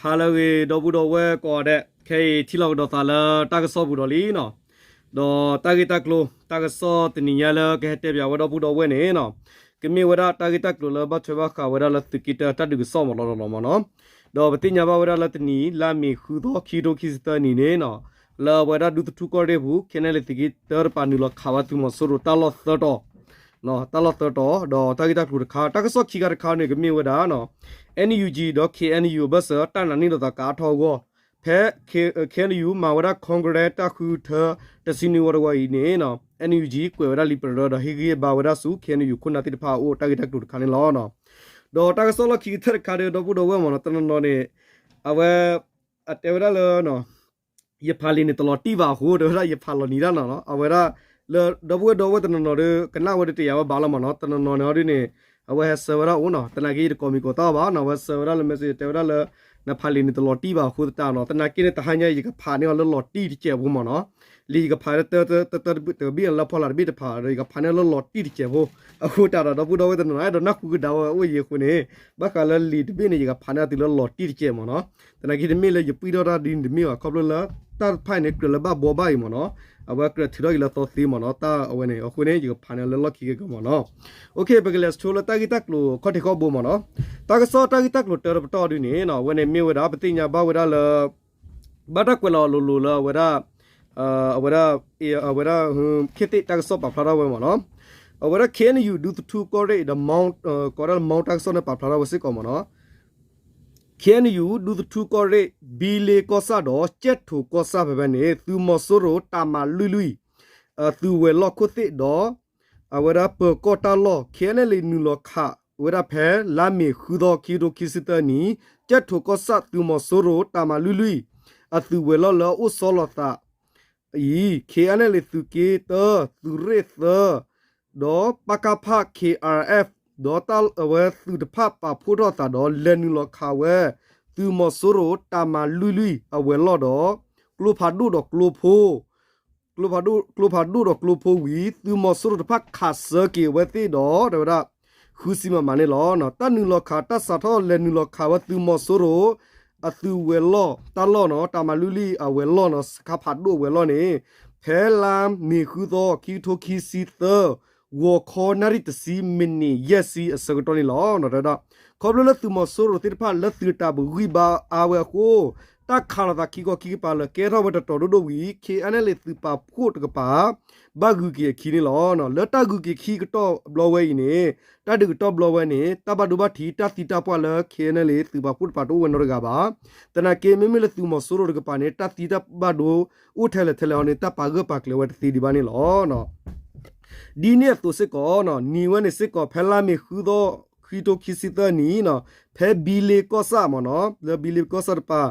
ဟါလၢအဂ့ၤ ဒီပုၢ်ဒီဝဲၢ်ကိးဂၤဒဲး, ခဲအံၤထံၣ်လိာ်ကဒီးသးလၢတၢ်ကစီၣ်ပူၤဒီးလံနီၤ, ဒီးတၢ်ဂ့ၢ်တၢ်ကျိၤ တၢ်ကစီၣ်တနံၤညါလၢကဟဲတဲပၠးဝဲဒီပုၢ်ဒီဝဲၢ်န့ၣ်နီၤ, ကမ့ၢ်ဝဲဒၣ်တၢ်ဂ့ၢ်တၢ်ကျိၤလၢဘၣ်ထွဲဘၣ်ဃးဝဲဒၣ်လၢသုးက့တၢတၢ်ဒုးကစီၣ်မးလီၤလီၤမးနီၤ, ဒီးပသ့ၣ်ညါဘၣ်ဝဲဒၣ်လၢတနံၤ လါမ့ၤဃုသီ ခံကထိခံဆံသၢနံၤန့ၣ်နီၤ, လၢအဝဲဒၣ်ဒူသထူကီၢ်ရ့ၣ်ပူၤ ခဲန့ၣ်လၢသုးက့တၢတပၤနုာ်လီၤခးဝဲသုးမီၤစိရိၤတၢ်လီၢ်သၢတီၤ တၢ်လီၢ်သၢတီၤ, တၢ်ဂ့ၢ်တၢ်ကျိၤတခါ, တၢ်ကစီၣ်ခံခါတခါန့ၣ် ကမ့ၢ်ဝဲဒၣ် NUG ဒီး KNU အဘၢၣ်စၢၤ တၢ်နာ်န့ၢ်လိာ်သးကအါထီၣ်အဂီၢ်, ဖဲ KNU မၤဝဲဒၣ် Congress တၢ်ဃုထၢတဆံနွံဝီတဝီအံၤန့ၣ် NUG ကွဲးဝဲဒၣ်လံာ်ပရၢဒီးဟ့ၣ်ဂံၢ်ဘါဝဲဒၣ်ဆူ KNU ခိၣ်နၢ်သ့ၣ်တဖၣ်အအိၣ်တၢ်ဂ့ၢ်တၢ်ကျိၤတခါန့ၣ်လီၤ. ဒီးတၢ်ကစီၣ်လီၢ်ခံကတၢၢ်တခါဒီး ဒီပုၢ်ဒီဝဲၢ်မးနီၤ, တနီၤနီၤန့ၣ် အဝဲ အတဲဝဲဒၣ်လၢ ယဖးလံာ်န့ၣ်တလီၤတံၢ်ဘၣ်အဃိ တဲဝဲဒၣ်ယဖးလီၤနံၤဒၣ်နီၤနီၤ, အဝဲဒၣ် လၢဒီပုၢ်ဝဲၢ်ဒီပုၢ်ဝဲၢ်တနီၤနီၤဒီး ကနၣ်ဝဲဒၣ်တယာ်ဝဲဘၣ်လီၤမးနီၤ, တနီၤနီၤန့ၣ်အီၤဒ်န့ၣ် အဝဲဟဲဆၢဝဲဒၣ်အိၣ်နီၤ, သနာ်က့ယတကိးမံၤကိးသၣ်ဘၣ်နီၤ, အဝဲဆၢဝဲဒၣ်လၢ message တဲဝဲဒၣ်လၢ နဖးလံာ်န့ၣ်တလီၤတံၢ်ဘၣ်အဃိသတးနီၤ, သနာ်က့န့ၣ် တဟါညါ ယကဖးန့ၢ်အီၤလၢလီၤတံၢ်တစဲးဖိမးနီၤ, လံာ်ယကဖးတၢတဘ့ၣ်လၢဖီလာ်တဘ့ၣ်တဖးဒီး ယကဖးန့ၢ်အီၤလၢလီၤတံၢ်တစဲးဖိ, အဃိတးဒီး ဒီပုၢ်ဒီဝဲၢ်တနီၤနီၤ အဲၣ်ဒိးနၢ်ဟူကဒါဝဲအိၣ်ယံၤအဃိန့ၣ် ဘၣ်ဃးလၢလံာ်တဘ့ၣ်န့ၣ် ယကဖးန့ၢ်အီၤတုၤလၢလီၤတံၢ်တစဲးမးနီၤ, သနာ်က့တမ့ၢ်လၢယပှံၢ်ထီၣ်တၢ်ဒ်န့ၣ်တမ့ၢ်ဘၣ်, ခီဖျိလၢ တၢ်တဖၣ်အံၤန့ၣ် ကြၢးလၢဘၣ်ဘှီဘၣ်အံၤမးနီၤ, အဝဲကြၢးထုးထီၣ်က့ၤလၢသီသ့မးနီၤ, တၢ်အဝဲန့ၣ် အဃိန့ၣ် ယကဖးန့ၢ်အီၤလၢလီၢ်ခံက့ၤကီးမးနီၤ. ပကလဲၤဆိလၢတၢ်ဂ့ၢ်တၢ်ကျိၤခီၣ်ထံးခီၣ်ဘိမးနီၤ, တၢ်ကစီၣ်တၢ်ဂ့ၢ်တၢ်ကျိၤတၢတပတီၢ်ဒ်န့ၣ်နီၤ, အဝဲန့ၣ်မ့ၢ်ဝဲဒၣ် ပသ့ၣ်ညါဘၣ်ဝဲဒၣ်လၢ ဘၣ်တၢ်ကွဲးလီၤလိၤလိၤလၢအဝဲဒၣ် အဝဲဒၣ် အဝဲဒၣ် ခ့သ့ၣ်တၢ်ကစီၣ်ပာ်ဖျါထီၣ်ဝဲမးနီၤ, အဝဲဒၣ် KNU ဒူသထူကီၢ်ရ့ၣ်ဒီး ကိးဒၣ်လၢ Mao တၢ်ကစီၣ်န့ၣ် ပာ်ဖျါထီၣ်ဝဲစ့ၢ်ကီးမးနီၤ, KNU ဒူသထူကီၢ်ရ့ၣ် ဘံလ့ကီၢ်ဆၣ်ဒီး ကၠဲၣ်ထိၣ်ကီၢ်ဆၣ်ဖဲဖဲန့ၣ် သုးမီၤစိရိၤတၢ်မၤလွံၢ်လွံၢ် အသုးဝဲၤလီၢ်ခိၣ်သ့ၣ်ဒီး အဝဲဒၣ်ပၢၤကီၢ်တၢ်လီၢ် KNLA နုာ်လီၤခးဝဲဒၣ်ဖဲ လါမ့ၤဃုသီ ခံကထိခံဆံသၢနံၣ် ကၠဲၣ်ထိၣ်ကီၢ်ဆၣ် သုးမီၤစိရိၤတၢ်မၤလွံၢ်လွံၢ် အသုးဝဲၤလီၢ်လၢအအိၣ်ဆီလီၤသးအံၤ KNLA သုးက့တၢ သုးရ့ၣ်သၢ ဒီး ပကဖ KRF ဒီးတၢ်အဝဲသုးတဖၣ်ပာ်ဖှိၣ်ထီၣ်သးဒီး လဲၤနုာ်လီၤခးဝဲ သုးမီၤစိရိၤတၢ်မၤလွံၢ်လွံၢ်အဝဲၤလီၢ်ဒီး ကျိဖးဒိၣ်ဒီးကျိဖိ ကျိဖးဒိၣ်ဒီးကျိဖိဝံၤ သုးမီၤစိရိၤတဖၣ်ခးဆၢက့ၤအဝဲသ့ၣ်ဒီး တဲဝဲဒၣ် ဃုဆံမမန့ၣ်လီၤ. တၢ်နုာ်လီၤခးတၢ်စးထီၣ်လဲၤနုာ်လီၤခးဝဲသုးမီၤစိရိၤ အသုးဝဲၤလီၢ်တၢ်လီၢ်နီၤ တၢ်မၤလွံၢ်လွံၢ်အဝဲၤလီၢ်နီၤ စခါဖးဒိၣ်အဝဲၤလီၢ်န့ၣ် ဖဲလါမ့ၤဃုသီ ခံကထိခံဆံသၢ ဂီၤခီနၣ်ရံၣ်တဆံ မံးနံးယဲၢ်ဆံအဆၢကတီၢ်န့ၣ်လီၤ. တဲဝဲဒၣ် ခီဖျိလၢသုးမီၤစိရိၤသ့ၣ်တဖၣ်လၢသုးတၢ်ဘှံးဘါအါဝဲအဃိ တၢ်ခးလိာ်သးခံခီခံကပၤလၢကဲထီၣ်ဝဲတတီၤဒိၣ်ဒိၣ်ဝံၤ KNLA သုးပာ်ဖှိၣ်တကပၤ ဘၣ်ဂုၤက့ၤအခံန့ၣ်လီၤ. လၢတၢ်ဂုၤက့ၤခံကတီၢ်ဘျီဝဲအံၤန့ၣ် တၢ်ဒုးကတီၢ်ဘျီဝဲန့ၣ် တၢ်ဘၣ်ဒိဘၣ်ထံးတၢ်သံတၢ်ပှၢ်လၢ KNLA သုးပာ်ဖှိၣ်တပၤတအိၣ်ဝဲနီတဂၤဘၣ်. သနာ်က့ မ့မ့ၢ်လၢသုးမီၤစိရိၤတကပၤန့ၣ် တၢ်သံတၢ်ဘၣ်ဒိအိၣ်ထဲလဲၣ်ထဲလဲၣ်ဟီန့ၣ် တၢ်ပာ်ဂၢၢ်ပာ်ကျၢၤဝဲတသ့ဒံးဘၣ်န့ၣ်လီၤ. ဒ်န့ၣ်အသိးစ့ၢ်ကီး နံၤဝဲန့ၣ်စ့ၢ်ကီး ဖဲလါမ့ၤဃုသီ ခံကထိခံဆံသၢနံၣ် ဖဲဘံလ့ကီၢ်ဆၣ်မ့ၢ်နီၤ လၢဘံလ့ကီၢ်ဆၣ်တပၤ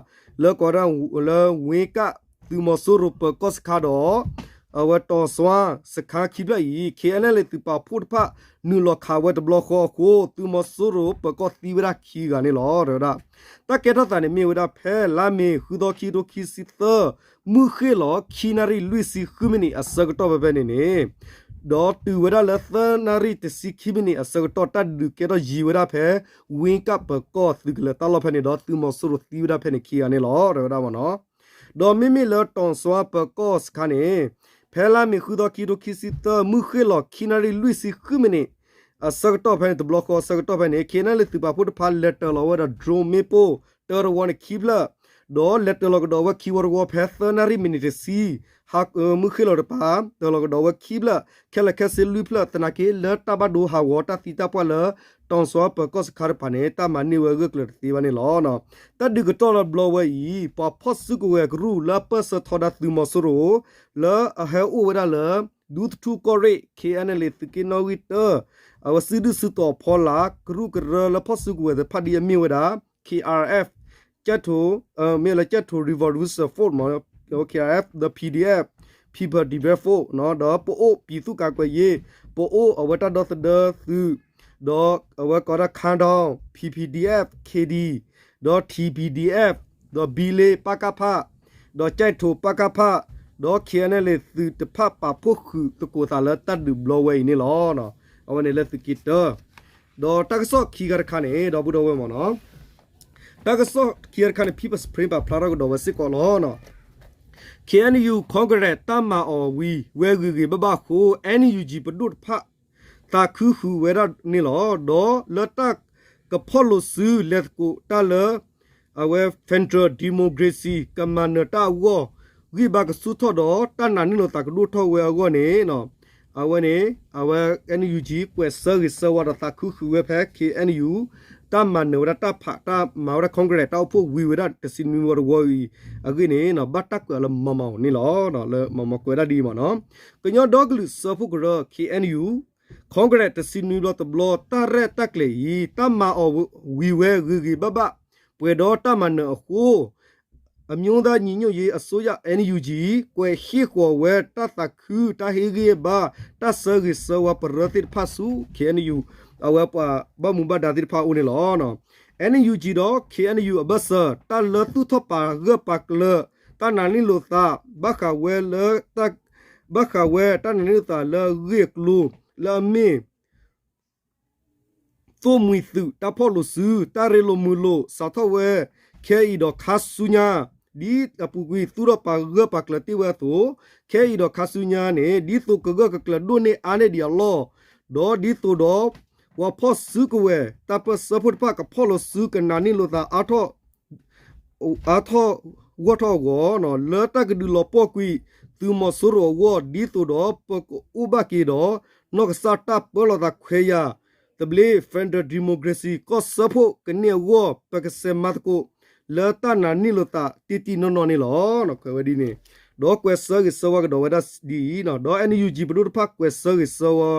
လၢကိးဒၣ်လၢဝ့ကၣ် သုးမီၤစိရိၤပၢၤကီၢ်စခါဒီး အဝဲတီၤစွါစခါခံဖျၢၣ်အံၤ KNLA သုးပာ်ဖှိၣ်တဖၣ် နုာ်လီၤခးဝဲတဘျီဃီအဃိ သုးမီၤစိရိၤပၢၤကီၢ်သံဝဲဒၣ်ခံဂၤန့ၣ်လီၤ. တဲဝဲဒၣ် တၢ်ကဲထီၣ်သးန့ၣ်မ့ၢ်ဝဲဒၣ်ဖဲလါမ့ၤဃုသီ ခံကထိခံဆံသၢ မုၢ်ဃ့ၢ်လီၤ ခံနၣ်ရံၣ်လွံၢ်ဆံဃုမံးနံးအဆၢကတီၢ်ဖဲဖဲန့ၣ်န့ၣ် ဒီးတုၤဝဲဒၣ်လၢ သၢနၣ်ရံၣ်တဆံခံမံးနံးအဆၢကတီၢ် တၢ်ဒုးကဲထီၣ်ယံၤဝဲဒၣ်ဖဲ ဝ့ကၣ်ပၢၤကီၢ်သုးကလၢၤတၢ်လီၢ်ဖဲန့ၣ်ဒီး သုးမီၤစိရိၤသံဝဲဒၣ်ဖဲန့ၣ်ခံဂၤန့ၣ်လီၤ. တဲဝဲဒၣ်မ့ၢ်နီၤ ဒီးမ့မ့ၢ်လၢတီၤစွါပၢၤကီၢ်စခါန့ၣ် ဖဲလါမ့ၤဃုသီ ခံကထိခံဆံသၢ မုၢ်ဃ့ၢ်လီၤ ခံနၣ်ရံၣ်လွံၢ်ဆံဃုမံးနံး အဆၢကတီၢ်ဖဲန့ၣ် တဘျီဃီအဆၢကတီၢ်ဖဲန့ၣ် KNLA သုးပာ်ဖှိၣ်တဖၣ်လဲၤတၢၤလီၤဝဲဒီး drone မ့ၣ်ပိၢ် တၢတဝီန့ၣ်ခံဖျၢၣ် ဒီးလဲၤတၢၤလီၤကဒီးဝဲခံဝီတဝီဖဲသၢနၣ်ရံၣ်မံးနံးတဆံ ဟါ မုၢ်ဃ့ၢ်လီၤတပၤ တၢၤလီၤကဒီးဝဲခံဖျၢၣ် ခဲလၢာ်ခဲဆ့လွံၢ်ဖျၢၣ် သနာ်က့လၢတၢ်ဘၣ်ဒိဟးဂီၤတၢ်သံတၢ်ပှၢ်လၢ တီၤစွါပၢၤကီၢ်စခါတဖၣ်န့ၣ် တၢ်မၤန့ၢ်ဝဲဂၢၢ်ကျၢၤတသ့ဘၣ်န့ၣ်လီၤ. တၢ်ဒုးကတီၢ်လၢဘျီဝဲအံၤ ပှၤဖီၣ်စုကဝဲၤကရူၢ်လၢအပၢၢ်ဆၢထီဒါသုးမီၤစိရိၤ လၢအဟဲအိၣ်ဝဲဒၣ်လၢ ဒူသထူၣ်ကီၢ်ရ့ၣ် KNLA သုးက့နီၣ်ဂံၢ်တၢ အဝဲစုဒုၣ်စုတီၤအဖီလာ် ကရူၢ်ကရၢလၢဖီၣ်စုကဝဲၤသ့ၣ်တဖၣ်ဒ်အမ့ၢ်ဝဲဒၣ် KRF ကၠဲၣ်ထိၣ် မ့ၢ်လၢကၠဲၣ်ထိၣ် Revolution Force မ့ၢ် KRF ဒီး PDF People Defense Force ဒီးပအိၣ်ပြည်သူ့ကာကွယ်ရေး ပအိၣ်အဝဲတၢ်ဒီသဒၢသုး ဒီးအဝဲကိးဒၣ် ခါဒီ PPDF KD ဒီး TPDF ဒီးဘံလ့ ပကဖ ဒီးကၠဲၣ်ထိၣ် ပကဖ ဒီး KNLA သုးတဖၣ်ပာ်ဖှိၣ်ဃုာ်သကိးသးလၢတၢ်ဒုးဘျီဝဲအံၤန့ၣ်လီၤ. အဝဲန့ၣ်လၢသုးက့တၢ ဒီးတၢ်ကစီၣ်ခံခါတခါန့ၣ် ဒီပုၢ်ဒီဝဲၢ်မ့ၢ်နီၤ တၢ်ကစီၣ်ခံခါတခါန့ၣ် ဖံပစဖရ့ပာ်ဖျါထီၣ်ကဒီးဝဲစ့ၢ်ကီးလီၤ. ခ့ၣ်အဲၣ်ယူၣ် Congress တၢ်မၤအီၤဝံၤဝဲဂ့ၤဂ့ၤဘၣ်ဘၣ်အဃိ NUG ပဒိၣ်တဖၣ် သးခုဃုာ်ဝဲဒၣ်န့ၣ်လီၤ. ဒီးလၢတၢ်ကဖီၣ်လိာ်စုလဲၤသကိးတၢ်လၢ အဝဲ Federal Democracy ကမၤနၢၤတၢ်အဂီၢ် ဂံၢ်ဘါကဆူၣ်ထီၣ်ဒီး တၢ်နာ်န့ၢ်လိာ်သးကဒိၣ်ထီၣ်ဝဲအဂီၢ်န့ၣ် အဝဲန့ၣ် အဝဲ NUG ကွဲးဆၢဂ့ၤဆၢဝါဒီးသးခုဃုာ်ဝဲဖဲ ခ့ၣ်အဲၣ်ယူၣ် တၢ်မၤနၢၤဝဲဒၣ်တၢ်ဖး တၢ်မၤဝဲဒၣ် Congress တၢ်အိၣ်ဖှိၣ်ဝံၤဝဲဒၣ်တဆံနွံဝီတဝီအံၤအဂ့ၢ်န့ၣ် ဘၣ်တၢ်ကွဲးအီၤလၢမၤမၤအီၤန့ၣ်လီၤ. လၢမၤမၤကွဲးဒၣ်ဒ်အံၤမ့ၢ်နီၤ ကညီဒီကလုာ်စၢဖှိၣ်ကရၢ ခ့ၣ်အဲၣ်ယူၣ် Congress တဆံနွံဘျီတဘျီ တၢ်ရဲၣ်တၢ်ကျဲၤအံၤ တၢ်မၤအီၤဝံၤဝဲဂ့ၤဂ့ၤဘၣ်ဘၣ် ပှဲၤဒီးတၢ်မၤနၢၤအဃိ အမျိုးသားညီညွတ်ရေးအစိုးရ NUG ကွဲးဟ့ၣ်ဃီၤဝဲတၢ်သးခု တၢ်ဟ့ၣ်ဂံၢ်ဟ့ၣ်ဘါ တၢ်ဆၢဂ့ၤဆၢဝါပရၢသ့ၣ်တဖၣ်ဆူ ခ့ၣ်အဲၣ်ယူၣ် အဝဲပှၤဘၣ်မူဘၣ်ဒါသ့ၣ်တဖၣ်အအိၣ်န့ၣ်လီၤ. NUG ဒီး ခ့ၣ်အဲၣ်ယူၣ် အဘၢၣ်စၢၤ တၢ်လၢသူၣ်ထီၣ်ပာ်ဂၢၢ်ပာ်ကျၢၤ တၢ်နာ်န့ၢ်လိာ်သး ဘၣ်ဃးဝဲလၢ ဘၣ်ဃးဝဲတၢ်နာ်န့ၢ်လိာ်သးလၢအဂ့ၢ်အကျိၤ လၢအမ့ၢ် သိၣ်မှံၤသုးတၢ်ဖီၣ်လိာ်စု တၢ်ရ့လိာ်မုာ်လိာ် စးထီၣ်ဝဲ ခဲအံၤဒီးခါဆူညါ ဒ်အပူၤကွံာ်သူၣ်ထီၣ်ပာ်ဂၢၢ်ပာ်ကျၢၤတ့ၢ်ဝဲအသိး ခဲအံၤဒီးခါဆူညါန့ၣ် ဒ်သိးကဂၢၢ်ကကျၢၤဒိၣ်န့ၢ်အါန့ၢ်ဒံးအလီၢ် ဒီးဒ်သိးဒီး ပှၤဖီၣ်စုကဝဲၤ တၢ်ပၢၢ်ဆၢဖှိၣ်တဖၣ် ကဖီၣ်လိာ်စုကနာ်န့ၢ်လိာ်သးအါထီၣ် အါထီၣ်ဂီၢ်ထီၣ်အဂီၢ် လၢတၢ်ကဒုးလီၤပှီၢ်ကွံာ် သုးမီၤစိရိၤအဂီၢ် ဒ်သိးဒီးပကအိၣ်ဘၣ်က့ၤဒီး နီၢ်ကစၢ်တၢ်ပၢလီၤသးခွဲးယာ်သဘျ့ Federal Democracy ကီၢ်စၢဖှိၣ်ကန့ၢ်အဂီၢ် ပကစဲးမၤသကိး လၢတၢ်နာ်န့ၢ်လိာ်သးတံၢ်တံၢ်နီၢ်နီၢ်န့ၣ်လီၤ. ကွဲးဝဲဒ်န့ၣ် ဒီးကွဲးဆၢဂ့ၤဆၢဝါကဒီးဝဲဒၣ်ဒ်အံၤ, ဒီး NUG ပဒိၣ်တဖၣ်ကွဲးဆၢဂ့ၤဆၢဝါ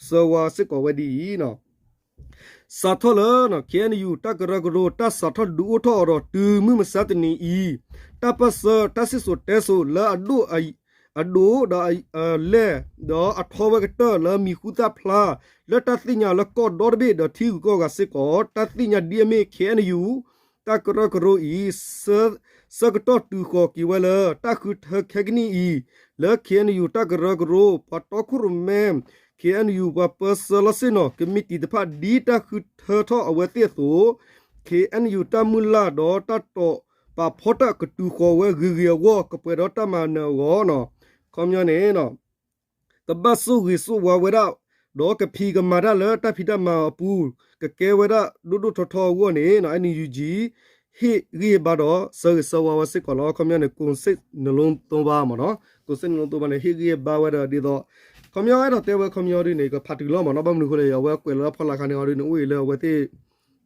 ဆၢဝါစ့ၢ်ကီးဝဲဒ်အံၤ စးထီၣ်လၢ ခ့ၣ်အဲၣ်ယူၣ် တၢ်ကရၢကရိ တၢ်စးထီၣ်ဒုးအိၣ်ထီၣ်အီၤဒီးတုၤမုၢ်မဆါတနံၤအံၤ, တၢ်ပၢၢ်ဆၢတၢ်စံၣ်စိၤတဲစိၤလၢအဒိၣ် အဒိၣ်ဒီးအလဲၢ် ဒီးအထီဝဲကတၢၢ်လၢမံၤဟူသၣ်ဖျါ လၢတၢ်သ့ၣ်ညါလၢကီၢ်ဒီတဘ့ၣ်ဒီးထံဂုၤကီၢ်ဂၤစ့ၢ်ကီး တၢ်သ့ၣ်ညါဒ်အမ့ၢ် ခ့ၣ်အဲၣ်ယူၣ် တၢ်ကရၢကရိအံၤ ဆၢကတီၢ်တုၤဃီၤက့ၤဝဲလၢ တၢ်ဃုထၢခဲကနံၣ်အံၤ လၢ ခ့ၣ်အဲၣ်ယူၣ် တၢ်ကရၢကရိ ပှၤတီခိၣ်ရိၣ်မဲ ခ့ၣ်အဲၣ်ယူၣ် ပှၤပၢဆှၢလီၢ်ဆ့ၣ်နီၤ ကမံးတံာ်တဖၣ် ဒ်တၢ်ဃုထၢထီၣ်အဝဲသ့ၣ်အသိး, ခ့ၣ်အဲၣ်ယူၣ် တၢ်မုၢ်လၢ်ဒီးတၢ်တိာ်ပာ်ဖီတၢၣ်ကတုၤဃီၤဝဲဂ့ၤဂ့ၤအဂီၢ် ကပှဲၤဒီးတၢ်မၤနၢၤအဂီၢ်န့ၣ်, ခီပညီန့ၣ် ကဘၣ်ဆိၣ်ဂ့ၤဆိၣ်ဝါဝဲဒၣ်, ဒီးကဖံးကမၤတၢ်လၢတၢ်ဖံးတၢ်မၤအပူၤ, ကကဲဝဲဒၣ်ဒိၣ်ဒိၣ်ထီထီအဂီၢ်န့ၣ် NUG ဟ့ၣ်ဂံၢ်ဟ့ၣ်ဘါဒီး ဆၢဂ့ၤဆၢဝါဝဲစ့ၢ်ကီးလီၤ. ခီပညီန့ၣ် ကိုယ်စိတ်နှလုံးသုံးပါမ့ၢ်နီၤ, ကိုယ်စိတ်နှလုံးသုံးပါန့ၣ် ဟ့ၣ်ဂံၢ်ဟ့ၣ်ဘါဝဲဒီးဒ်သိး, ခီပညီအဲၣ်ဒိးတဲဝဲခီပညီဒ်န့ၣ် ကဖးတုၤလီၤမ့ၢ်နီၤ, ဘၣ်မနုၤအဃိလဲၣ် အဝဲကွဲးလီၤဖီလာ်ခါန့ၣ်အီၤဒ်န့ၣ် အိၣ်အံၤလၢအဝဲသ့ၣ်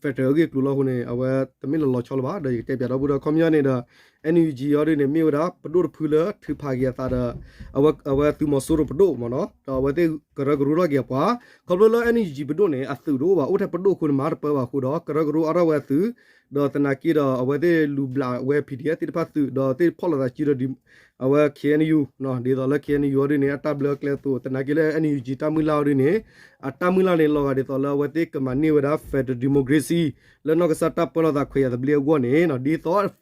federal အဂ့ၢ်အကျိၤလီၤအဃိန့ၣ် အဝဲတမ့ၢ်လီၤလီၤဆီလၢၤဘၣ်, ဒီးယကတဲပၠးဒီပုၢ်ဒီဝဲၢ် ခီပညီန့ၣ်ဒီး NUG အီၤဒ်န့ၣ် မ့ၢ်ဝဲဒၣ် ပဒိၣ်တဖုလၢထုးဖးက့ၤအသးဒီး အဝဲသုးမီၤစိရိၤပဒိၣ်မ့ၢ်နီၤ, ဒီးအဝဲသ့ၣ်ကရၢကရိထီၣ်က့ၤအပှၤ, ခီဖျိလၢ NUG ပဒိၣ်န့ၣ် အသုးတအိၣ်ဘၣ်, အိၣ်ထဲပဒိၣ်အဃိန့ၣ် မၤတပၢဘၣ်အဃိဒီး ကရၢကရိအါထီၣ်ဝဲအသုး, ဒီးသနာ်က့ဒီး အဝဲသ့ၣ်လူၤဘျးဝဲ PDF သ့ၣ်တဖၣ်သုး ဒီးသ့ၣ်ဖီၣ်လိာ်သးစုဒီး အဝဲ ခ့ၣ်အဲၣ်ယူၣ် ဒ်သိးလၢ ခ့ၣ်အဲၣ်ယူၣ် အီၤဒ်န့ၣ် အတၢ်ဘျၢကျဲအသိး သနာ်က့လၢ NUG တၢ်မုၢ်လၢ်အီၤဒ်န့ၣ် အတၢ်မုၢ်လၢ်န့ၣ် လီၤဂာ်ဒ်သိးလၢအဝဲသ့ၣ်ကမၤန့ၢ်ဝဲဒၣ် federal democracy လၢနီၢ်ကစၢ်တၢ်ပၢလီၤသးခွဲးယာ်သဘျ့အဂီၢ်န့ၣ် ဒ်သိး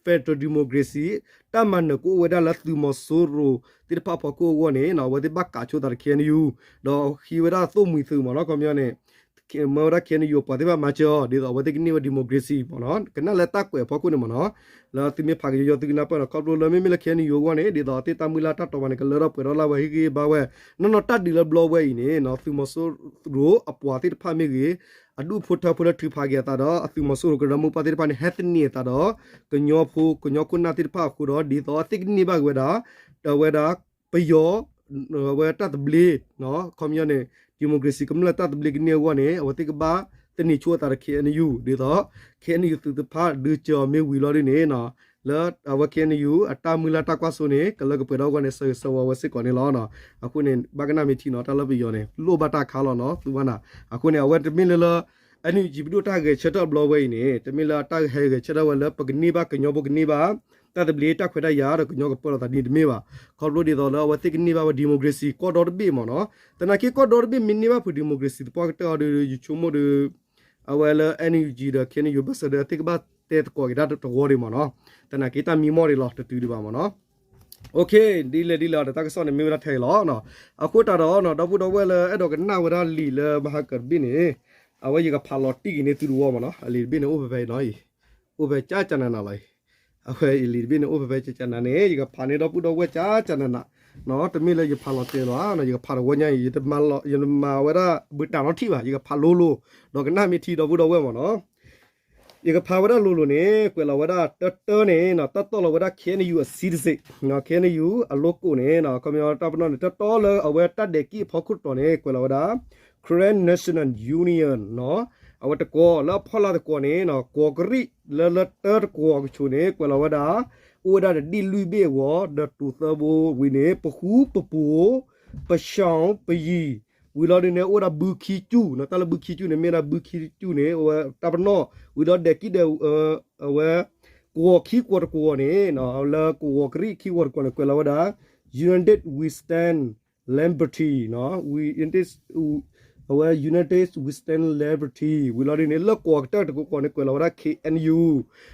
federal democracy တၢ်မၤနၢၤကအိၣ်ဝဲဒၣ်လၢသုးမီၤစိရိၤသ့ၣ်တဖၣ်အဖီခိၣ်အဂီၢ်န့ၣ် အဝဲသ့ၣ်ဘၣ်ကးဆိသးဒီး ခ့ၣ်အဲၣ်ယူၣ် ဒီးဟံးဝဲဒၣ်သိၣ်မှံၤသုးမ့ၢ်နီၤ ခီပညီန့ၣ် မၢဝဲဒၣ် ခ့ၣ်အဲၣ်ယူၣ် အပှၤသ့ၣ်တဖၣ်မၤစၢၤအီၤ ဒ်သိးအဝဲသ့ၣ်ကန့ၢ်ဝဲ democracy မ့ၢ်နီၤ ကနၣ်လၢတၢ်ကွဲးအဖီခိၣ်န့ၣ်မ့ၢ်နီၤ လၢသုမ့ၢ်ဖးကယီယီသုကနၢ်ပၢၢ်နီၤ ခီဖျိလၢမ့မ့ၢ်လၢ ခ့ၣ်အဲၣ်ယူၣ် အဂီၢ်န့ၣ် ဒ်သိးအသ့ၣ်တၢ်မုၢ်လၢ်တၢ်တီၢ်ဘၣ်န့ၣ် ကလၢထီၣ်ပှဲၤထီၣ်လၢ်ဝဲ ဟ့ၣ်ဂံၢ်ဟ့ၣ်ဘါဝဲ နီၢ်နီၢ်တၢ်ဒုးလၢဘျီဝဲအံၤန့ၣ် သုးမီၤစိရိၤအပှၤသ့ၣ်တဖၣ်မ့ၢ်ဂ့ၤ အဒူၣ်ဖိထၢဖိလၢထုးဖးက့ၤအသးဒီး အသုးမီၤစိရိၤကရၢမိၢ်ပှၢ်သ့ၣ်တဖၣ်န့ၣ် ဟဲသန့ၤအသးဒီး ကညီဖိကညီခိၣ်နၢ်သ့ၣ်တဖၣ်အဃိဒီး ဒ်သိးအသ့ၣ်ကန့ၢ်ဘၣ်က့ၤဝဲဒၣ် အဝဲဒၣ် ပယီၤ အဝဲတၢ်သဘျ့ ခီပညီန့ၣ် democracy ကမျၢၢ်တၢ်သဘျ့ကန့ၢ်အဂီၢ်န့ၣ် အဝဲသ့ၣ်ကဘၣ်သန့ၤဆိအသးဒီး ခ့ၣ်အဲၣ်ယူၣ် ဒ်သိး ခ့ၣ်အဲၣ်ယူၣ် သုးသ့ၣ်တဖၣ်ဒုးစၢၤအီၤမ့ၢ်ဝံၤလီၤဒ်န့ၣ် လၢအဝဲ ခ့ၣ်အဲၣ်ယူၣ် အတၢ်မုၢ်လၢ်တၢ်ကွၢ်စိန့ၣ် ကလၢကပှဲၤထီၣ်အဂီၢ်န့ၣ် ဆၢဂ့ၤဆၢဝါဝဲစ့ၢ်ကီးန့ၣ်လီၤ. အဃိန့ၣ် ဘၣ်ကနၣ်မ့ၢ်ထံနီၤ တၢ်လၢပယီၤန့ၣ် လိၣ်ဘၣ်တၢ်ခါလီၤနီၤ သုဘၣ်နၤ အဃိန့ၣ် အဝဲတမ့ၢ်လၢလၢ NUG ပဒိၣ်တၢ်ဂဲၤဆၢထၢၣ်ဘျီဝဲအံၤန့ၣ် တမ့ၢ်လၢတၢ်ဟဲဂဲၤဆၢထၢၣ်ဝဲလၢပကန့ၢ်ဘၣ်ကညီဖိကန့ၢ်ဘၣ် တၢ်သဘျ့တၢ်ခွဲးတၢ်ယာ်ဒီးကညီကပၢလီၤသးဒ်န့ၣ်တမ့ၢ်ဘၣ်. ခီဖျိဒ်သိးလၢအဝဲသ့ၣ်ကန့ၢ်ဘၣ်ဝဲ democracy ကီၢ်ဒီတဘ့ၣ်မ့ၢ်နီၤ သနာ်က့ကီၢ်ဒီတဘ့ၣ်မ့ၢ်န့ၢ်ဘၣ်ဖုး democracy သပှၢ်ကတၢၢ်အီၤဒီး ယဆိကမိၣ်ဒီး အဝဲလၢ NUG ဒီး ခ့ၣ်အဲၣ်ယူၣ် ဘၢၣ်စၢၤဒီး သ့ၣ်ကဘၣ်တဲသကိးက့ၤတၢ်တဝီဒံးမ့ၢ်နီၤ သနာ်က့တၢ်မံမီၢ်ဒံးလီၤ တတုၤဒံးဘၣ်မ့ၢ်နီၤ ဒ်လဲၣ်ဒ်လဲၣ်ဒီးတၢ်ကစီၣ်န့ၣ်မ့ၢ်ဝဲဒၣ်ထဲအံၤလီၤ. အဃိသတးဒီး ဒီပုၢ်ဒီဝဲၢ်လၢအဲၣ်ဒိးကနၣ်ဝဲဒၣ်လံာ်လၢမဟါကတဘ့ၣ်န့ၣ် အဝဲယကဖးလီၤတံၢ်က့ၤန့ၢ်သုတဝီမ့ၢ်နီၤ အလံာ်တဘ့ၣ်န့ၣ်အိၣ်ဖဲဖဲအံၤနီၤအံၤ အိၣ်ဖဲကၠၢ်ကၠၢ်နးနးလီၤ. အဝဲအံၤလံာ်တဘ့ၣ်န့ၣ် အိၣ်ဖဲဖဲကၠၢ်ကၠၢ်နးနးန့ၣ် ယကဖးန့ၢ်ဒီပုၢ်ဒီဝဲၢ်ကၠၢ်ကၠၢ်နးနး, တမ့ၢ်လၢယဖးလီၤတဲာ်လီၤဧါ, ယကဖးတဝီညါအံၤ ယတမၤဝဲဒၣ်ဘုးတၢ်နီထံၣ်ဘၣ်, ယကဖးလိၤလိၤ, ဒီးကနၣ်မ့ၢ်ထံဒီပုၢ်ဒီဝဲၢ်မ့ၢ်နီၤ. ယကဖးဝဲဒၣ်လိၤလိၤန့ၣ် ကွဲးလီၤဝဲဒၣ်တၢတၢန့ၣ် တၢ်တီၢ်လီၤဝဲဒၣ် K N U အ seat စ့ၢ်, K N U အ logo န့ၣ် ခီပညီတၢ်ပနီၣ်န့ၣ် တၢ်တီၢ်လၢအဝဲတၢ်ဒဲးက့ၣ်အဖီခိၣ်တတီၤန့ၣ် ကွဲးလီၤဝဲဒၣ် Karen National Union အဝဲတကွီၢ်လၢအဖီလာ်တကွီၢ်န့ၣ် ကွီၢ်ကရံၣ်လၢလၢတၢတကွီၢ်အကဆိးန့ၣ် ကွဲးလီၤဝဲဒၣ် အိၣ်ဝဲဒၣ်တဒ့ၣ်လွံၢ်ဘ့ၣ်အဂီၢ် ဒီးတိၤသၢဘိဝံၤန့ၣ် ပဃူပပူၤ ပၡီၣ်ပယံၤ ဝံၤလီၤဒုန့ၣ် အိၣ်ဝဲဒၣ်ဘုခံကၠူၣ်, တၢ်လၢဘုခံကၠူၣ်န့ၣ် မ့ၢ်ဒၣ်ဘုခံကၠူၣ်န့ၣ် အိၣ်ဝဲတၢ်ပနီၣ် ဝံၤဒီးဒဲးက့ၣ်ဒဲး အဝဲ ကွီၢ်ခံကွီၢ်တကွီၢ်န့ၣ် လၢကွီၢ်ကရံၣ်ခံကွီၢ်တကွီၢ်န့ၣ် ကွဲးလီၤဝဲဒၣ် United We Stand Liberty, အဝဲ United We Stand Liberty ဝံၤလီၤဒုန့ၣ် လၢကွီၢ်ကတၢၢ်တကွီၢ်န့ၣ် ကွဲးလီၤဝဲဒၣ် K N U,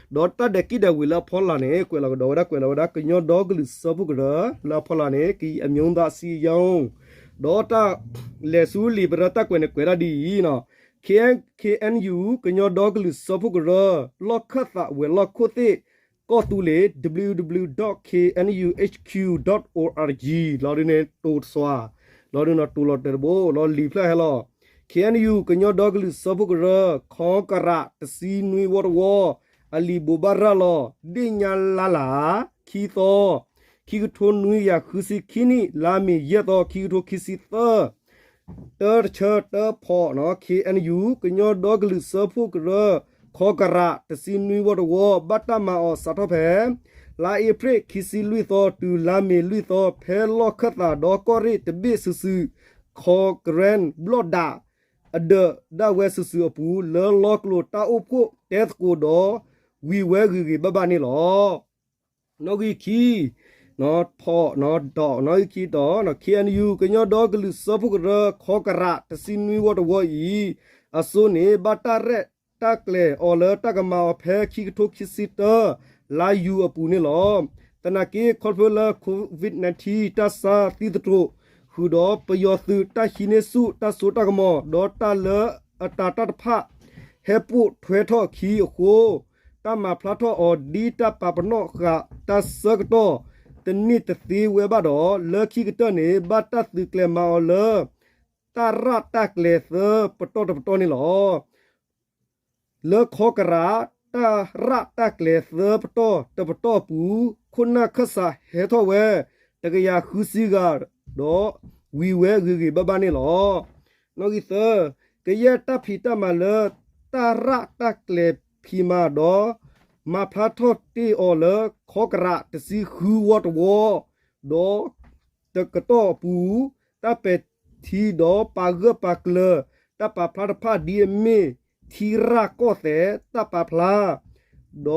ဒီးတၢ်ဒဲးက့ၣ်ဒဲးဝံၤလၢအဖီလာ်န့ၣ် ကွဲးလီၤကဒီးဝဲဒၣ် ကွဲးလီၤဝဲဒၣ် ကညီဒီကလုာ်စၢဖှိၣ်ကရၢ လၢအဖီလာ်န့ၣ် ကရင်အမျိုးသားအစည်းအရုံး, ဒီးတၢ်လဲၤဆူလံာ်ပရၢတၢ်ကွဲးန့ၣ် ကွဲးဒၣ်ဒ်အံၤ, K N, K N U ကညီဒီကလုာ်စၢဖှိၣ်ကရၢ လီၢ်ခၢၣ်သးဝဲၤလီၢ်ခိၣ်သ့ၣ် ကီၢ်သူလ့ၤ W W W dot K N U H Q dot O R G လီၤဒုန့ၣ် တိၤတစွၤ, လီၤဒုန့ၣ် တိၤလီၤတဲာ်တဘိ လီၤလံာ်ဖျၢၣ်ဟဲလီၤ. K N U ကညီဒီကလုာ်စၢဖှိၣ်ကရၢ ခီကရး တဆံနွံဝီတဝီ, အလံာ်ဘိးဘၣ်ရၤလီၤ ဒ့ၣ်ညါလါလၤ ခံသီ, ခံကထိနွံကယၤဃုဆံခံနံၣ် လါမ့ၤယဲၢ်သီ ခံကထိခံဆံသၢ တၢတဆၢတၢဖီၣ် K N U ကညီဒီကလုာ်စၢဖှိၣ်ကရၢ ခီကရး တဆံနွံဝီတဝီ ဘၣ်တၢ်မၤအီၤစးထီၣ်ဖဲ လါအ့ဖြ့ၣ်ခံဆံလွံၢ်သီ တုၤလါမ့ၤလွံၢ်သီ ဖဲလီၢ်ခၢၣ်သးဒီးကီၢ်ရ့ၣ်တဘ့ၣ်စုာ်စုာ် ခီကရၣ်ဘျီၣ်ဒး အဒၢးဒၣ်ဝဲစုာ်စုာ်အပူၤ လၢလီကျိၤတၢ်အိၣ်ဖှိၣ်တဲသကိးဒီး ဝံၤဝဲဂ့ၤဂ့ၤဘၣ်ဘၣ်န့ၣ်လီၤ. နီၣ်ဂံၢ်ခံ, ဖီၣ်, ဒီး နီၣ်ဂံၢ်ခံတီၤ, K N U ကညီဒီကလုာ်စၢဖှိၣ်ကရၢ ခီကရး တဆံနွံဝီတဝီအံၤ အစိန့ၣ် ဘၣ်တၢ်ရဲၣ်တၢ်ကျဲၤအီၤလၢတၢ်ကမၤအီၤဖဲခံကထိခံဆံတၢ လါယူၤအပူၤန့ၣ်လီၤ. သနာ်က့ ခီဖျိလၢ COVID nineteen တၢ်ဆါသံသတြိာ် ဃုာ်ဒီးပယီၤသုးတၢ်ဟံးန့ၢ်ဆူၣ်တၢ်စိတၢ်ကမီၤ ဒီးတၢ်လၢအတၤတၢ်တဖၣ် ဟဲပိာ်ထွဲထီၣ်အခံအဃိ တၢ်မၤဖျါထီၣ်အီၤဒ်တၢ်ပာ်ပနီၣ်ဃာ်တၢ်ဆၢကတီၢ် တန့ၢ်တသ့ဝဲဘၣ်ဒီး လၢခံကတၢၢ်န့ၣ် ဘၣ်တၢ်သုးကျဲၤမၤအီၤလၢ တၢ်ရၣ်တၢ်ကျဲၤသၢပတီၢ်တပတီၢ်န့ၣ်လီၤ. လၢခီကရး တၢ်ရၣ်တၢ်ကျဲၤသၢပတီၢ်တပတီၢ်အပူၤ ခိၣ်နၢ်ခၢၣ်စးဟဲထီၣ်ဝဲ တကယၤဃုဆံဂၤ ဒီးဝံၤဝဲဂ့ၤဂ့ၤဘၣ်ဘၣ်န့ၣ်လီၤ. နီၣ်ဂံၢ်သၢ, ကယဲၢ်တၢ်ဖံးတၢ်မၤလၢ တၢ်ရၣ်တၢ်ကျဲၤဖံးမၤဒီး မၤဖျါထီၣ်တ့ၢ်အီၤလၢ ခီကရး တဆံဃုဝီတဝီ ဒီး တကတီၢ်အပူၤ တၢ်ပဲာ်ထံဒီးပာ်ဂၢၢ်ပာ်ကျၢၤ တၢ်ပာ်ဖျါတဖၣ်ဒ်အမ့ၢ် ထံရၣ်ကီၢ်သဲးတၢ်ပာ်ဖျါ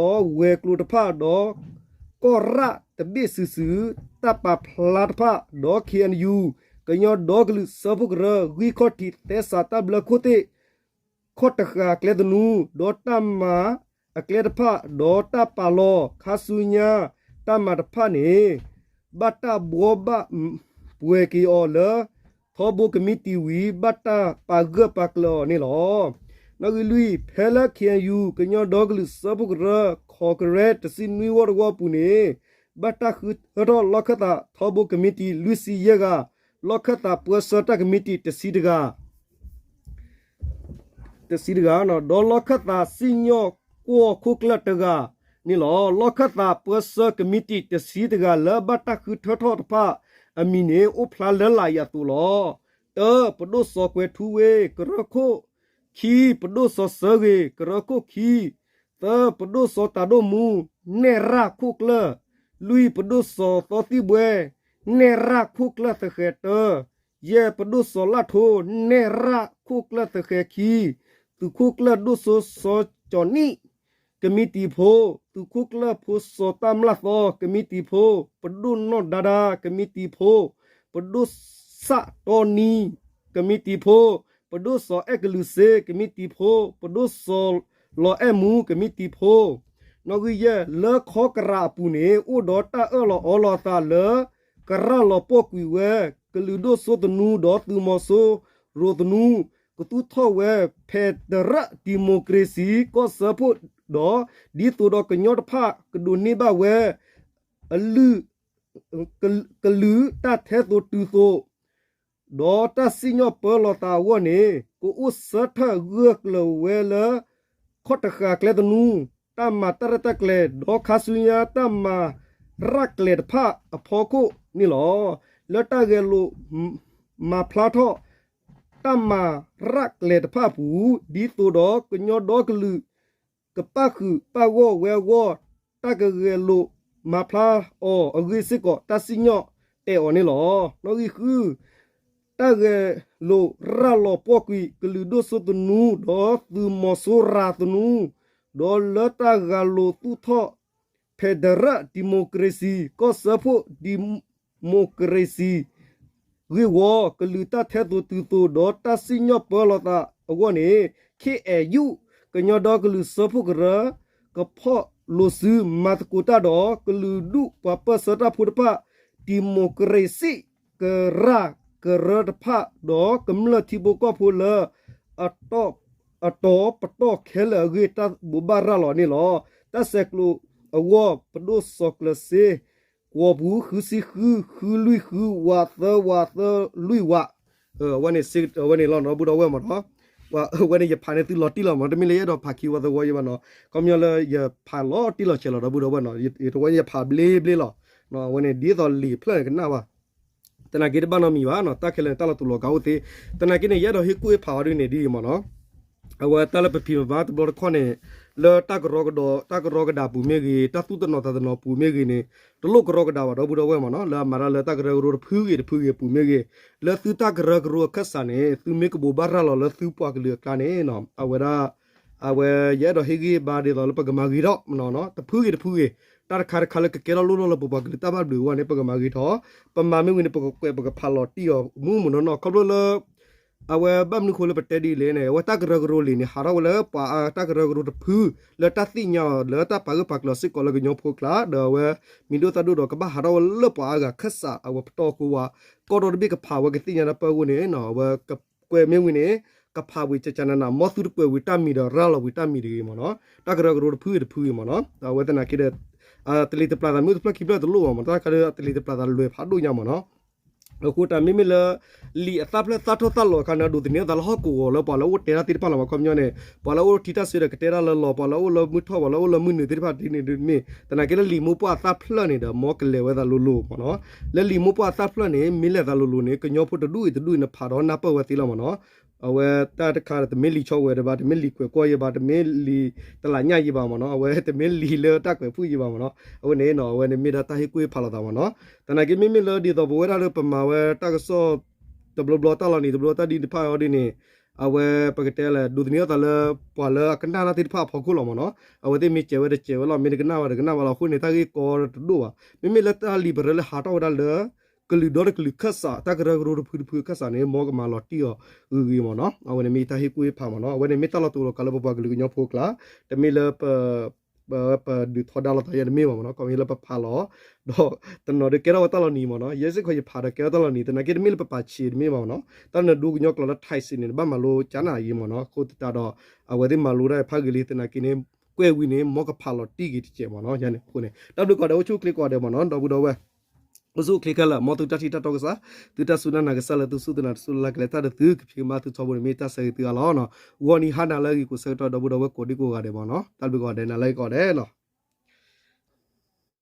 ဒီးဝဲၤကျိၤတဖၣ်ဒီး ကီၢ်ရၣ်တဘ့ၣ်စုာ်စုာ် တၢ်ပာ်ဖျါတဖၣ် ဒီး K N U ကညီဒီကလုာ်စၢဖှိၣ်ကရၢ ဂံၢ်ခီၣ်ထံးသဲစးတၢ်ဘျၢခိၣ်သ့ၣ် ခီၣ်တဃာ်ကျဲသနူ ဒီးတၢ်မၤအကျဲတဖၣ် ဒီးတၢ်ပာ်လီၤခါဆူညါတၢ်မၤတဖၣ်န့ၣ် ဘၣ်တၢ်ဘှီဘၣ်ပှဲၤက့ၤအီၤလၢ ထီဘိကမံးတံာ်ဝံၤ ဘၣ်တၢ်ပာ်ဂၢၢ်ပာ်ကျၢၤအီၤန့ၣ်လီၤ. နီၣ်ဂံၢ်လွံၢ်, ဖဲလၢ K N U ကညီဒီကလုာ်စၢဖှိၣ်ကရၢ ခီကရၣ် တဆံနွံဝီတဝီအပူၤန့ၣ် ဘၣ်တၢ်ဃုထၢထီၣ်လီၢ်ခၢၣ်သးထီဘိကမံးတံာ်လွံၢ်ဆံယဲၢ်ဂၤ, လီၢ်ခၢၣ်သးပၢဆှၢတၢ်ကမံးတံာ်တဆံတဂၤ တဆံတဂၤ, ဒီးလီၢ်ခၢၣ်သးစံၣ်ညီၣ်ကွီၢ်ခိၣ်ကျၢၢ်တဂၤန့ၣ်လီၤ. လီၢ်ခၢၣ်သးပၢဆှၢကမံးတံာ်တဆံတဂၤလၢဘၣ်တၢ်ဃုထၢထီၣ်တဖၣ်အမံၤန့ၣ် အိၣ်ဖျါလၢလာ်အံၤအသိးလီၤ. တၢ, ပဒိၣ်စီၤကွဲၤထူဝ့ ကရၢခိၣ်, ခံ, ပဒိၣ်စီၤစၢဂ့ၤ ကရၢခိၣ်ခံ, သၢ, ပဒိၣ်စီၤတၤဒိၣ်မူ နဲၣ်ရၣ်ခိၣ်ကျၢၢ်, လွံၢ်, ပဒိၣ်စီၤသီသံၣ်ဘှဲ နဲၣ်ရၣ်ခိၣ်ကျၢၢ်သဃဲၤတၢ, ယဲၢ်, ပဒိၣ်စီၤလၣ်ထိ နဲၣ်ရၣ်ခိၣ်ကျၢၢ်သဃဲၤခံ, သုးခိၣ်ကျၢၢ်ဒိၣ်စိစီၤကၠီၣ်နံၣ် ကမံးတံာ်ဖိ, သုးခိၣ်ကျၢၢ်ဖိစီၤတၢ်မျၢ်သီ ကမံးတံာ်ဖိ, ပဒိၣ်နီၢ်ဒါဒါ ကမံးတံာ်ဖိ, ပဒိၣ်ဆၣ်တီနံ ကမံးတံာ်ဖိ, ပဒိၣ်စီၤအဲၣ်ကလုးစ့ ကမံးတံာ်ဖိ, ပဒိၣ်စီၤလီၤအဲၣ်မူ ကမံးတံာ်ဖိ, နီၣ်ဂံၢ်ယဲၢ်, လၢခီကရၣ်အပူၤန့ၣ် အိၣ်ဒီးတၢ်အၢၣ်လီၤအီလီၤအသးလၢ ကရၢလီၤပှီၢ်ကွံာ်ဝဲ ကလုာ်ဒိၣ်စိသနူဒီးသုးမီၤစိရိၤသနူ, ကသူၣ်ထီၣ်ဝဲ ဖဲးဒရၢၣ်ဒံၣ်မိၣ်ခြ့ၣ်စံၣ် ကီၢ်စၢဖှိၣ် ဒီးဒ်သိးဒီးကညီတဖၣ်ကဒိးန့ၢ်ဘၣ်ဝဲ အလုၢ် ကလုာ်တၢ်ထဲသိးတုၤသိး ဒီးတၢ်စံၣ်ညီၣ်ပၢလီၤသးအဂီၢ်န့ၣ် ကအိၣ်ဆၢထၢၣ်ဂၢၢ်ကျၢၤဝဲလၢ ခီၣ်တဃာ်ကျဲသနူ တၢ်မၤတၢ်ရဲၣ်တၢ်ကျဲၤ ဒီးခါဆူညါတၢ်မၤရၣ်ကျဲၤတဖၣ်အဖီခိၣ်န့ၣ်လီၤ. လၢတၢ်ဂဲၤလိာ်မၤဖျါထီၣ် တၢ်မၤရၣ်ကျဲၤတဖၣ်အပူၤ ဒ်သိးဒီးကညီဒီကလုာ် ကပၣ်ဃုာ်ပၣ်ဂီၢ်ဝဲအဂီၢ် တၢ်ကဂဲၤလိာ်မၤဖျါအီၤအဂ့ၢ်စ့ၢ်ကီး တၢ်စံၣ်ညီၣ်တဲာ်အီၤန့ၣ်လီၤ. နီၣ်ဂံၢ်ဃု တၢ်ဂဲၤလိာ်ရၤလီၤပှီၢ်ကွံာ် ကလုာ်ဒိၣ်စိသနူ ဒီးသုးမီၤစိရိၤသနူ ဒီးလၢတၢ်ဂဲၤလိာ်သူၣ်ထီၣ် federal democracy ကီၢ်စၢဖှိၣ် democracy ဂ့ၢ်ဝီ ကလုာ်တၢ်ထဲသိးတုၤသိး ဒီးတၢ်စံၣ်ညီၣ်ပၢလီၤသးအဂီၢ်န့ၣ် ခ့အဲၣ်ယူၣ် ကညီဒီကလုာ်စၢဖှိၣ်ကရၢ ကဖီၣ်လိာ်စုမၤသကိးတၢ်ဒီး ကလုာ်ဒူၣ်ပှၤပၢၢ်ဆၢတၢ်ဖိတဖၣ် democracy ကရၢ်ကရၢတဖၣ် ဒီးကမျၢၢ်ထံဖိကီၢ်ဖိလၢ အတီၤပတီၢ်ခဲလၢာ်အဂ့ၢ် တၢ်ဘိးဘၣ်ရၤလီၤန့ၣ်လီၤ. တၢ်ဆဲးကျိးအဂီၢ် ပဒိၣ်စီၤကျၢၤစ့ ကွီၢ်ပူၤ ဃုဆံဃု ဃုလွံၢ်ဃု ဝးသၢဝးသၢလွံၢ်ဝး အဝဲန့ၣ် အဝဲန့ၣ်လီၤ ဒီပုၢ်ဒီဝဲၢ်မ့ၢ်နီၤ, အဝဲန့ၣ်ယဖးန့ၣ်သုလီၤတံၢ်လီၤမ့ၢ်နီၤ, တမ့ၢ်လၢယအဲၣ်ဒိးဖးခံဝးသဝီယဘၣ်နီၤ, ခီပညီလၢယဖးလီၤတံၢ်လီၤဆဲးလီၤ ဒီပုၢ်ဒီဝဲၢ်နီၤ, တဝဲန့ၣ်ယဖးဘျ့ဘျ့လီၤ, အဝဲန့ၣ်ဒ်သိးလံာ်ဖျၢၣ်န့ၣ်ကနၣ်ဘၣ် သနာ်က့တဘၣ်နီတမံၤဘၣ်နီၤ, တၢ်ခဲလၢာ်န့ၣ် တၢ်လီၤတူာ်လီၤကာ်အိၣ်သ့, သနာ်က့န့ၣ် ယအဲၣ်ဒိးဟ့ၣ်ကူၣ်ဟ့ၣ်ဖးအီၤဒ်န့ၣ်ဒ်အံၤမ့ၢ်နီၤ, အဝဲတၢ်လၢပဖံးမၤဘါတဘျီတခီၣ်န့ၣ်, လၢတၢ်ကရီကဒီး တၢ်ကရီကဒးပူၤမ့ၢ်ဂ့ၤ, တၢ်သူၣ်တနီၤသးတနီၤပူၤမ့ၢ်ဂ့ၤန့ၣ်, တလိၣ်ကရီကဒးဘၣ် ဒီပုၢ်ဒီဝဲၢ်မ့ၢ်နီၤ, လၢအမၤတၢ်လၢတၢ်ကရၢကရိတဖုဂ့ၤတဖုဂ့ၤပူၤမ့ၢ်ဂ့ၤ, လၢသုတၢ်ကရၢကရိအခၢၣ်စးန့ၣ် သုမ့ၢ်ကဘိးဘၣ်ရၤလီၤလၢသုပှၤကလုာ်အကျါန့ၣ်, အဝဲဒၣ် အဝဲယအဲၣ်ဒိးဟ့ၣ်ဂံၢ်ဘါဒ်သိးလၢပကမၤဂ့ၤထီၣ်မ့ၢ်နီၤ, တဖုဂ့ၤတဖုဂ့ၤ, တၢ်တခါတခါလၢကကဲထီၣ်လိၣ်ထီၣ်လၢပပှၤကလုာ်တၢ်ဘၣ်ဘျုးအဂီၢ်န့ၣ် ပကမၤဂ့ၤထီၣ်, ပမၤမ့ၢ်ဝံၤန့ၣ် ပကကွဲးပကဖးလီၤတံၢ်အီၤမူမူနီၢ်နီၢ် ခီဖျိလၢ အဝဲဘၣ်မနုၤဃိလၢပတဲဒ်လဲၣ်န့ၣ် အဝဲတၢ်ကရၢကရိလံာ်န့ၣ် ဟးထီၣ်ဝဲလၢပှၤအါ တၢ်ကရၢကရိတဖု လၢတၢ်သ့ၣ်ညါအီၤလၢတၢ်ပာ်ဂၢၢ်ပာ်ကျၢၤစ့ၢ်ကီးလၢကညီဖိကျါ ဒီးအဝဲ မံၤဒိၣ်သၣ်ဒိၣ်ဒီးကဘၣ်ဟးထီၣ်ဝဲလၢပှၤအါဂၤခၢၣ်စး အဝဲပတီၢ်အဃိဝဲ ကီၢ်ဒီတဘ့ၣ်ကဖးဝဲကသ့ၣ်ညါတၢ်ပၢၢ်အဂီၢ်န့ၣ် အဝဲကွဲးမ့ၢ်ဝံၤန့ၣ် ကဖးဝံၤကကနန မ်သုတကွဲးဝံၤတၢ်မံၤဒီးရၤလီၤဝံၤတၢ်မံၤတဂ့ၤမ့ၢ်နီၤ, တၢ်ကရၢကရိတဖုဂ့ၤတဖုဂ့ၤမ့ၢ်နီၤ, အဝဲသနာ်က့ဒီး တလံၤတပျၢ်သးမ့ၢ်တဖျၢၣ်ခံဖျၢၣ်တလိၣ်ဘၣ်မ့ၢ်နီၤ, တၢ်ခါဒီးတလံၤတပျၢ်သးလွဲၤဖးဒိၣ်ညါမ့ၢ်နီၤ အဃိတၢ်မ့မ့ၢ်လၢ လံာ်အသၣ်ဖျၢၣ်သၣ်ထီၣ်သၣ်လီၤအခါန့ၣ် ဒိးသန့ၤအသးလၢဟီၣ်ကဝီၤလၢပှၤလၢအိၣ်တဲတၢ်သ့ၣ်တဖၣ်လီၤမ့ၢ် ခီပညီန့ၣ် ပှၤလၢအိၣ်ထံတၢ်စ့ဒီးကတဲတၢ်လၢလီၤ ပှၤလၢအိၣ်လၢမုၢ်ထီၣ် ပှၤလၢအိၣ်လၢမုၢ်နုာ်သ့ၣ်တဖၣ်ဒ်န့ၣ်ဒ်မ့ၢ် သနာ်က့လၢလံာ်မိၢ်ပှၢ်အသၣ်ဖျၢၣ်န့ၣ်ဒီး မ်ကလဲၤဝဲသးလိၤလိၤမ့ၢ်နီၤ, လၢလံာ်မိၢ်ပှၢ်အသၣ်ဖျၢၣ်န့ၣ် မ့ၢ်လဲၤသးလိၤလိၤန့ၣ် ကညီဖိတဒူၣ်အံၤတဒူၣ်အံၤနဖးဒီးနၢ်ပၢၢ်ဝဲသ့လီၤမ့ၢ်နီၤ အဝဲတၢ်တခါတမ့ၢ်လံာ်ဆီဝဲတဘၣ် တမ့ၢ်လံာ်ကွဲးကွီၢ်ယဘၣ် တမ့ၢ်လံာ်တလးညၣ်ယဘၣ်မ့ၢ်နီၤ အဝဲတမ့ၢ်လံာ်လၢတၢ်ကွဲးဖုၣ်ယဘၣ်မ့ၢ်နီၤ အဝဲန့ၣ်နီၤ အဝဲန့ၣ်မ့ၢ်ဒၣ်တၢ်ဟ့ၣ်ကူၣ်ဟ့ၣ်ဖးလိာ်သးမ့ၢ်နီၤ သနာ်က့မ့မ့ၢ်လၢဒ်သိးပဝဲဒၣ်လၢပမၤဝဲတၢ်ကစီၣ် တဘျီဘျီတၢ်လီၤနံၤတဘျီတၢ်ဒ်တဖၣ်အီၤဒ်န့ၣ် အဝဲပကတဲလဲၣ် ဒိးသန့ၤအသးလၢ ပှၤလၢအကနၣ်တၢ်သ့ၣ်တဖၣ်အဖီခိၣ်လီၤမ့ၢ်နီၤ အဝဲသ့ၣ်မ့ၢ်စဲးဝဲတစဲးဝဲလီၤ မ့ၢ်တကနၣ်ဝဲတကနၣ်ဝဲလီၤ အဃိန့ၣ် တၢ်ဂ့ၢ်ကီတဒိၣ်ဘၣ် မ့မ့ၢ်လၢတၢ်လံာ်ပရၢလၢဟးထီၣ်ဝဲဒၣ်လၢ ကလုာ်ဒီတကလုာ်ခၢၣ်စး တၢ်ကရၢကရိတဖုတဖုခၢၣ်စးန့ၣ် မ်ကမၤလီၤတံၢ်အီၤဂ့ၤဂ့ၤမ့ၢ်နီၤ အဝဲန့ၣ်မ့ၢ်တၢ်ဟ့ၣ်ကူၣ်ဟ့ၣ်ဖးမ့ၢ်နီၤ အဝဲန့ၣ်မ့ၢ်တၢ်လီၤတူာ်လီၤကာ်လၢပပှၤကလုာ်ကညီဖိအကျါ တမ့ၢ်လၢ ပ ပဒုးထီဒါလိာ်သးယဲတမ့ၢ်ဘၣ်မ့ၢ်နီၤ ခီဖျိလၢပဖးလီၤ ဒီးတနီၤဒုးကဲထီၣ်ဝဲတၢ်လီၤနံၤမ့ၢ်နီၤ ယဲစ့ၢ်ကီးယဖးဒီးကဲထီၣ်တၢ်လီၤနံၤ သနာ်က့တမ့ၢ်လၢပပာ်ဆံးတမ့ၢ်ဘၣ်မ့ၢ်နီၤ တၢ်နဒိကညီကျိာ်လၢ Thai စံးန့ၣ် နဘၣ်မၤလိကနၣ်အံၤမ့ၢ်နီၤ အဃိသတးဒီး အဝဲသ့ၣ်မၤလိတၢ်ဖးဂ့ၤလံ သနာ်က့န့ၣ် ကွဲးဝံၤန့ၣ် မ်ကဖးလီၤတံၢ်ဂ့ၤတစဲးမ့ၢ်နီၤ ယန့ၣ်အဃိန့ၣ် တၢ်ဘျုးကိးဂၤဒဲး အိၣ်ဆူၣ်အိၣ်ချ့ကိးဂၤဒဲးမ့ၢ်နီၤ ဒီပုၢ်ဒီဝဲၢ် အိၣ်ဆူၣ်အိၣ်ချ့ခဲလၢာ် မ်သုတၢ်ထံၣ်တၢ်တီကစၢ် သုတၢ်စူၢ်တၢ်နာ်ကစၢ်လၢသုစူၢ်သုနာ်တစူၢ်လၢ်ကလဲၤတၢ်ဒီးသုကဖံးကမၤသုထီဘိန့ၣ် မ့ၢ်တၢ်ဆၢဂ့ၤသုအါလီၤနီၤ ဂီၤနံၤဟါနၤလၢအဂ့ၤကိးဆၢကတီၢ် ဒီပုၢ်ဒီဝဲၢ်ကိးဒံကိးဂၤဒဲးမ့ၢ်နီၤ တၢ်ဘျုးကိးဂၤဒဲး နၤလၢအဂ့ၤကိးဂၤဒဲးနီၤ